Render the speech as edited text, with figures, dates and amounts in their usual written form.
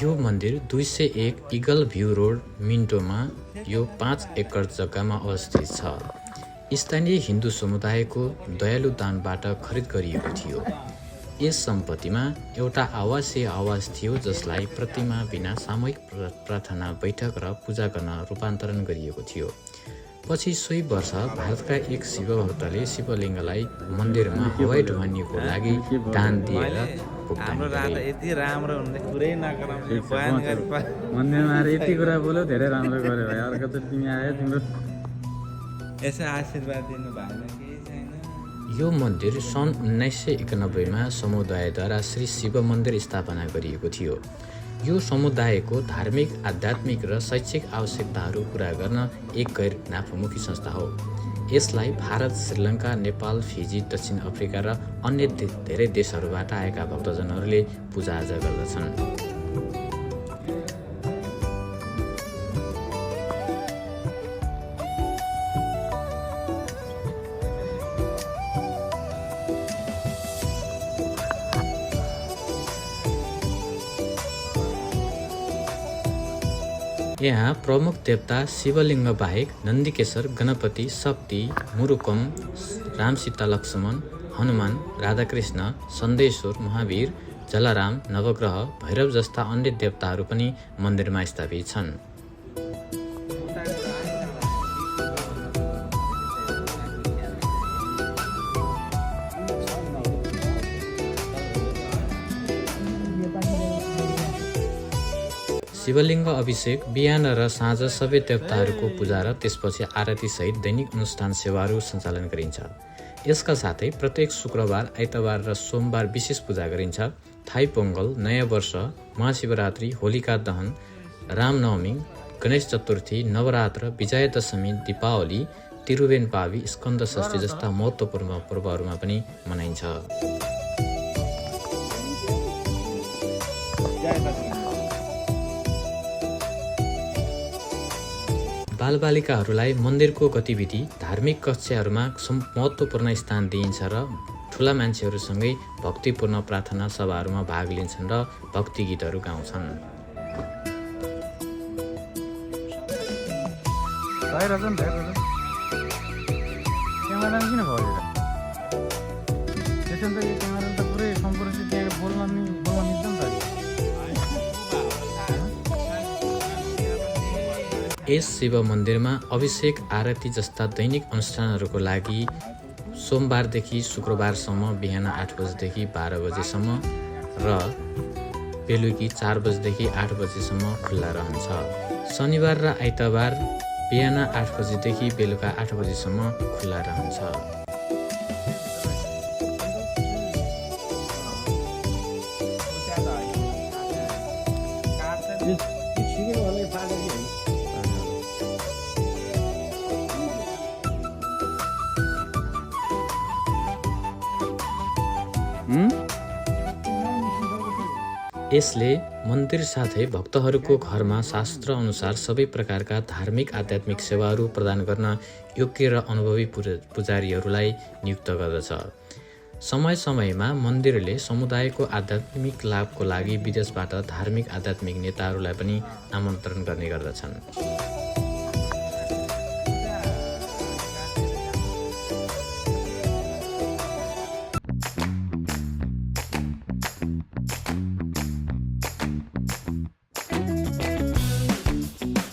यो मन्दिर 201 eagle view road मिन्टोमा यो 5 एकड जग्गामा अवस्थित छ। स्थानीय हिन्दू समुदायको दयालु दानबाट खरिद गरिएको थियो। यस सम्पत्तिमा एउटा आवासीय आवास थियो जसलाई प्रतिमा बिना सामूहिक प्रार्थना बैठक र पूजा गर्न रूपान्तरण गरिएको थियो। पछि सोही वर्ष भारतका एक शिवभक्तले शिवलिङ्गलाई मन्दिरमा हवाई ढुवानीको लागि दान दिएर भुक्तानी गरे। यति राम्रो हुँदै कुरै नगराउने बयान गरे मन्दिरमा आएर यति कुरा बोल्यो, धेरै राम्रो गर्यो भाइ। अर्को त तिमी आयो, तिम्रो यसो आशीर्वाद दिनु भएन केही छैन। यो मन्दिर सन् 1991मा समुदायद्वारा श्री शिव मन्दिर स्थापना गरिएको थियो। यो समुदायको धार्मिक, आध्यात्मिक र शैक्षिक आवश्यकताहरू पुरा गर्न एक गैर नाफामुखी संस्था हो। यसलाई भारत, श्रीलङ्का, नेपाल, फिजी, दक्षिण अफ्रिका र अन्य धेरै देशहरूबाट आएका भक्तजनहरूले पूजाआजा गर्दछन्। यहाँ प्रमुख देवता शिवलिङ्ग बाहेक नन्दीकेशर, गणपति, शक्ति, मुरुकम, राम, सीता, लक्ष्मण, हनुमान, राधाकृष्ण, सन्देश्वर, महावीर, जलाराम, नवग्रह, भैरव जस्ता अन्य देवताहरू पनि मन्दिरमा स्थापित छन्। शिवलिङ्ग अभिषेक बिहान र साँझ सबै देवताहरूको पूजा र त्यसपछि आरती सहित दैनिक अनुष्ठान सेवाहरू सञ्चालन गरिन्छ। यसका साथै प्रत्येक शुक्रबार, आइतबार र सोमबार विशेष पूजा गरिन्छ। थाई पोङ्गल, नयाँ वर्ष, महाशिवरात्रि, होलिका दहन, रामनवमी, गणेश चतुर्थी, नवरात्र, विजयादशमी, दीपावली, तिरुवेनपावी, स्कन्द षष्ठी जस्ता महत्त्वपूर्ण पर्वहरूमा पनि मनाइन्छ। बालबालिकाहरूलाई मन्दिरको गतिविधि, धार्मिक कक्षाहरूमा महत्त्वपूर्ण स्थान दिइन्छ र ठुला मान्छेहरूसँगै भक्तिपूर्ण प्रार्थना सभाहरूमा भाग लिन्छन् र भक्ति गीतहरू गाउँछन्। यस शिव मन्दिरमा अभिषेक, आरती जस्ता दैनिक अनुष्ठानहरूको लागि सोमबारदेखि शुक्रबारसम्म बिहान 8 बजेदेखि 12 बजेसम्म र बेलुकी 4 बजेदेखि 8 बजेसम्म खुल्ला रहन्छ। शनिबार र आइतबार बिहान 8 बजेदेखि बेलुका 8 बजेसम्म खुल्ला रहन्छ। यसले मन्दिर साथै भक्तहरूको घरमा शास्त्र अनुसार सबै प्रकारका धार्मिक, आध्यात्मिक सेवाहरू प्रदान गर्न योग्य र अनुभवी पुजारीहरूलाई नियुक्त गर्दछ। समय समयमा मन्दिरले समुदायको आध्यात्मिक लाभको लागि विदेशबाट धार्मिक, आध्यात्मिक नेताहरूलाई पनि आमन्त्रण गर्ने गर्दछन्।